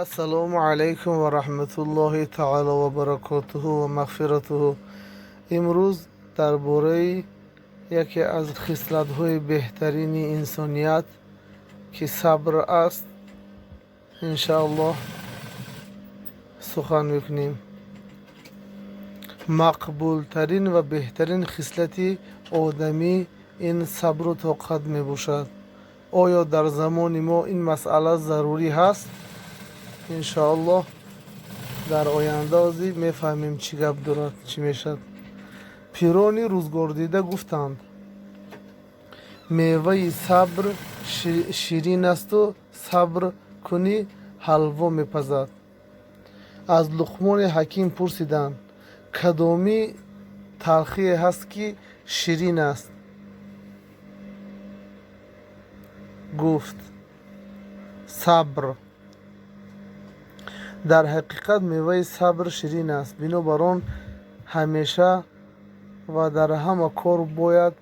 Ассалому алайкум ва раҳматуллоҳи таъало ва баракотуҳу ва мағфиратуҳу. Имрӯз дар бораи яке аз хислатҳои беҳтарини инсоният, ки сабр аст, иншааллоҳ сухан мекунем. Мақбултарин ва беҳтарин хислати одамӣ ин сабру тоқат мебошад. Оё дар замони мо ин масъала зарурӣ ҳаст? Иншааллоҳ, дар оянда озӣ мефаҳмем, чӣ гап дорад, чӣ мешавад. Пирони рӯзгордида гуфтанд: меваи сабр ширин асту сабр кунӣ, ҳалво мепазад. Аз Луқмони ҳаким пурсиданд: кадомӣ талхие ҳаст, ки ширин аст? Гуфт: сабр. Дар ҳақиқат, меваи сабр ширин аст. Бинобар он ҳамеша ва дар ҳама кор бояд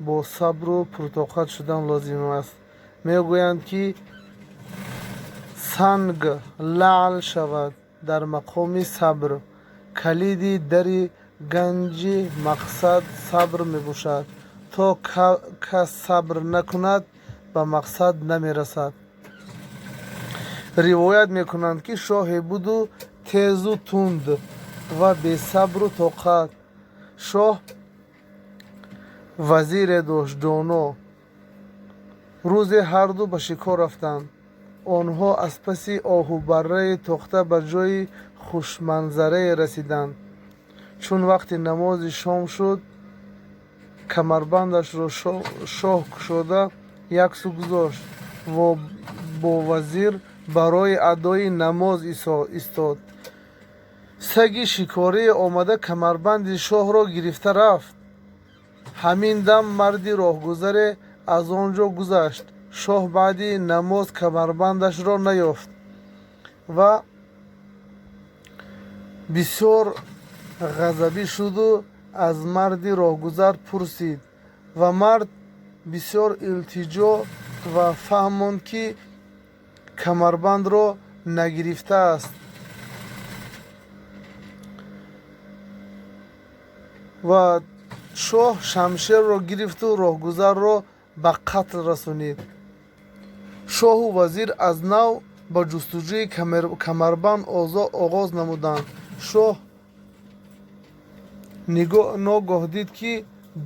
бо сабру пуртоқат шудан лозим аст. Мегӯянд, ки санг лаъл шавад дар мақоми сабр. Калиди дари ганҷи мақсад сабр мебошад. То кас сабр накунад, ба мақсад намерасад. Ривоят мекунанд, ки шоҳе буду тезу тунд ва бесабру тоқат. Шоҳ вазире дошт доно. Рӯзе ҳарду ба шикор рафтанд. Онҳо аз паси оҳубаррае тохта ба ҷои хушманзарае расиданд. Чун вақти намози шом шуд, камарбандашро шоҳ кушода яксӯ гузошт ва бо вазир барои адои намоз истод. Саги шикорие омада, камарбанди шоҳро гирифта рафт. Ҳамин дам марди роҳгузаре аз он ҷо гузашт. Шоҳ баъди намоз камарбандашро наёфт ва бисёр ғазабӣ шуду аз марди роҳгузар пурсид ва мард бисёр илтиҷо ва фаҳмонд, ки камарбандро нагирифтааст ва шоҳ шамшерро гирифту роҳгузарро ба қатл расонид. Шоҳу вазир аз нав ба ҷустуҷӯи камарбанд оғоз намуданд. Шоҳ ногоҳ дид, ки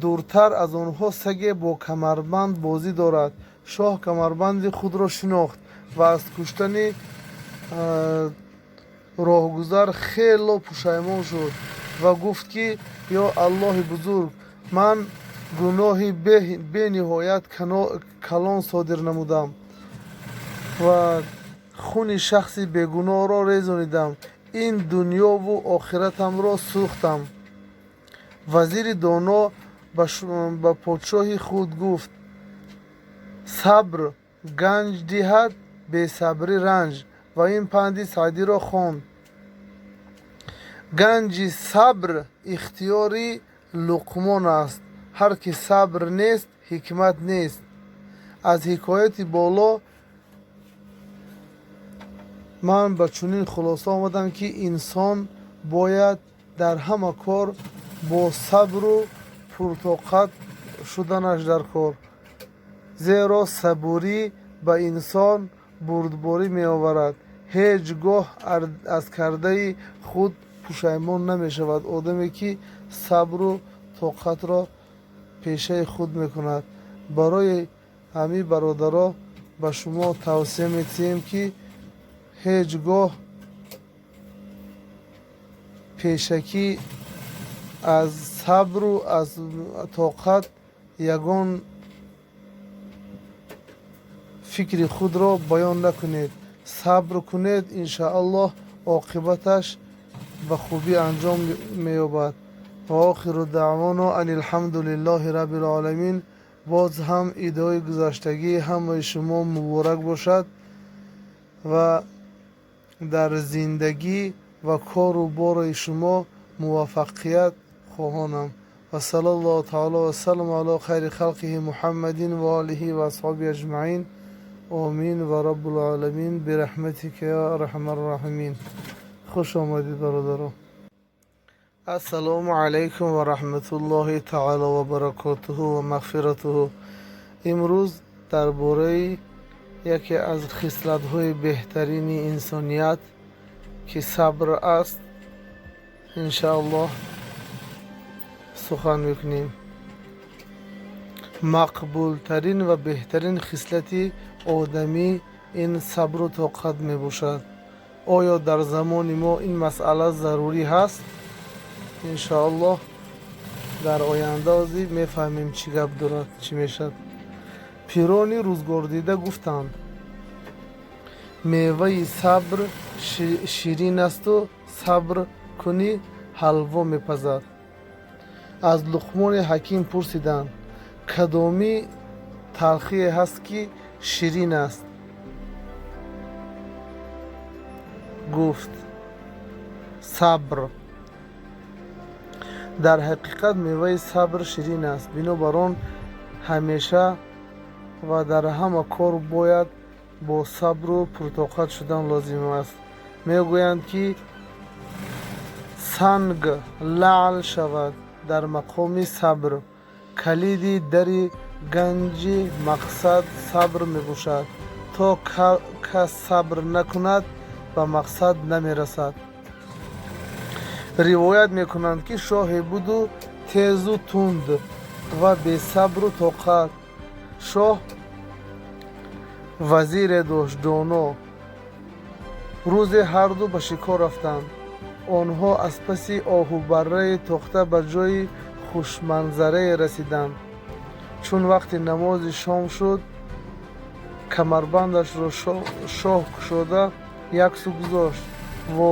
дуртар аз онҳо саге бо камарбанд бозӣ дорад. Шоҳ камарбанди худро шинохт ва аз куштани роҳгузар хело пушаймон шуд ва гуфт, ки ё Аллоҳи бузург, ман гуноҳи бениҳоят калон содир намудам ва хуни шахси бегуноҳро резонидам, ин дунёву охиратамро сӯхтам. Вазири доно ба подшоҳи худ гуфт: сабр ганҷ диҳад, бесабрӣ ранҷ. Ва ин панди Саъдиро хонд: ганҷи сабр ихтиёри Луқмон аст, ҳар ки сабр нест, ҳикмат нест. Аз ҳикояти боло ман ба чунин хулоса омадам, ки инсон бояд дар ҳама кор бо сабру пуртоқат шуданаш дар кор, зеро сабурӣ ба инсон бурдборӣ меоварад. Ҳеҷ гоҳ аз кардаи худ пушаймон намешавад одаме, ки сабру тоқатро пешаи худ мекунад. Барои ҳамин, бародаро, ба шумо тавсия метиҳем, ки ҳеҷ гоҳ пешакӣ аз сабру аз тоқат ягон фикри худро баён накунед. Сабр кунед, иншааллоҳ, оқибаташ ба хубӣ анҷом меёбад. Ва охиру даъвоно ан алҳамду лиллоҳи раббил оламин. Боз ҳам идҳои гузаштагии ҳамаи шумо муборак бошад ва дар зиндагӣ ва кору бори шумо муваффақият хоҳонам. Ва саллаллоҳу таъало васалам ало хайри халқиҳи Муҳаммадин ва олиҳи ва асҳоби аҷмаин. Омин ва Раббул Оламин бирахматика я арҳамар роҳимин. Хуш омадед, бародаро. Ассалому алайкум ва раҳматуллоҳи таъало ва баракотуҳу ва мағфиратуҳу. Имрӯз дар бораи яке аз хислатҳои беҳтарини инсоният, ки сабр аст, иншааллоҳ сухан мекунем. Мақбултарин ва беҳтарин хислати одамӣ ин сабру тоқат мебошад. Оё дар замони мо ин масъала зарурӣ ҳаст? Иншааллоҳ дар оянда озӣ мефаҳмем, чӣ гап дорад, чӣ мешавад. Пирони рӯзгордида гуфтанд: меваи сабр ширин асту сабр кунӣ, ҳалво мепазад. Аз Луқмони ҳаким пурсиданд: кадоми талхие ҳаст, ки ширин аст? Гуфт: сабр. Дар ҳақиқат меваи сабр ширин аст. Бинобар он ҳамеша ва дар ҳама кор бояд бо сабру пуртоқат шудан лозим аст. Мегӯянд, ки санг лаъл шавад дар мақоми сабр. Калиди дари ганҷи мақсад сабр мебошад. То кас сабр накунад, ба мақсад намерасад. Ривоят мекунанд, ки шоҳе буду тезу тунд ва бесабру тоқат. Шоҳ вазире дошт доно. Рӯзе ҳарду ба шикор рафтанд. Онҳо аз паси оҳубаррае тохта ба ҷои хушманзарае расиданд. Чун вақти намози шом шуд, камарбандашро шоҳ кушода як сӯ гузошт ва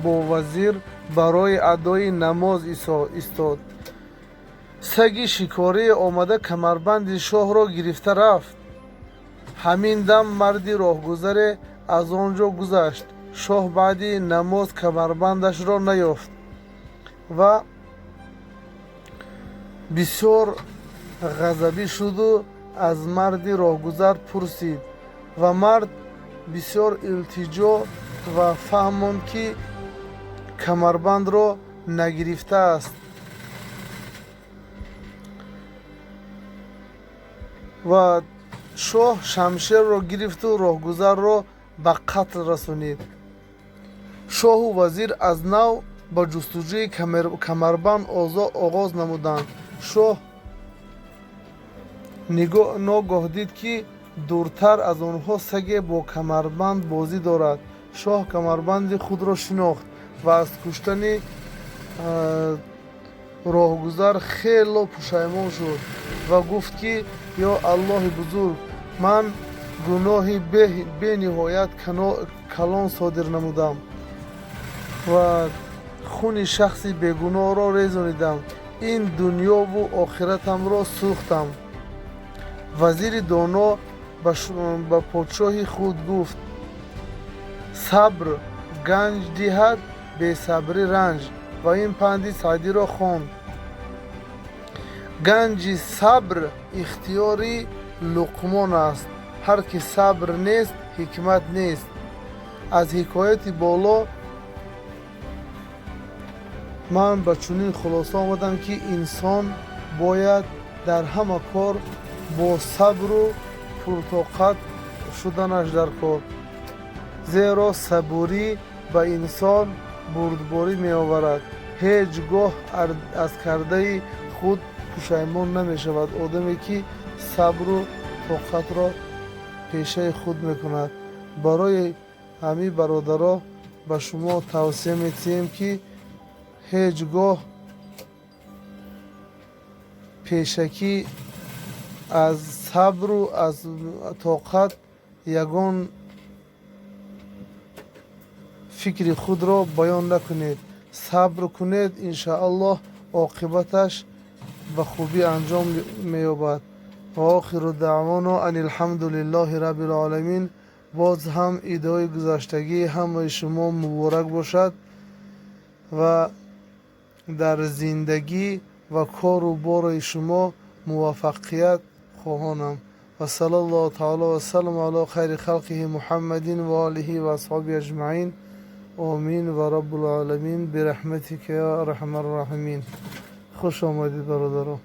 бо вазир барои адои намоз истод. Саги шикорие омада камарбанди шоҳро гирифта рафт. Ҳамин дам марди роҳгузаре аз он ҷо гузашт. Шоҳ баъди намоз камарбандашро наёфт ва бисёр ғазабӣ шуду аз марди роҳгузар пурсид ва мард бисёр илтиҷо ва фаҳмонд, ки камарбандро нагирифтааст ва шоҳ шамшерро гирифту роҳгузарро ба қатл расонид. Шоҳу вазир аз нав ба ҷустуҷӯи камарбанд оғоз намуданд. Шоҳ ногоҳ дид, ки дуртар аз онҳо саге бо камарбанд бозӣ дорад. Шоҳ камарбанди худро шинохт ва аз куштани роҳгузар хело пушаймон шуд ва гуфт, ки ё Аллоҳи бузург, ман гуноҳи бениҳоят калон содир намудам ва хуни шахси бегуноҳро резонидам. Ин дунёву охиратамро сӯхтам. Вазири доно ба подшоҳи худ гуфт: сабр ганҷ диҳад, бесабрӣ ранҷ. Ва ин панди Саъдиро хонд: ганҷи сабр ихтиёри Луқмон аст. Ҳар ки сабр нест, ҳикмат нест. Аз ҳикояти боло ман ба чунин хулоса омадам, ки инсон бояд дар ҳама кор бо сабру пуртоқат шуданаш дар кор, зеро сабурӣ ба инсон бурдборӣ меоварад. Ҳеҷ гоҳ аз кардаи худ пушаймон намешавад одаме, ки сабру тоқатро пешаи худ мекунад. Барои ҳамин, бародаро, ба шумо тавсия метиҳем, ки ҳеҷ гоҳ пешакӣ аз сабру аз тоқат ягон фикри худро баён накунед. Сабр кунед, иншааллоҳ оқибаташ ба хубӣ анҷом меёбад. Ва охиру даъвоно ан алҳамду лиллоҳи раббил оламин. Боз ҳам идои гузаштагии ҳамаи шумо муборак бошад ва дар зиндагӣ ва кору бори шумо муваффақият хоҳонам. Ва саллаллоҳу таъала ва саллам ала хайри халқиҳи Муҳаммадин ва олиҳи ва асҳобиҳи аҷмаин. Омин ва раббул оламин бирахматика я арҳамар роҳимин. Хуш омадед, бародаро.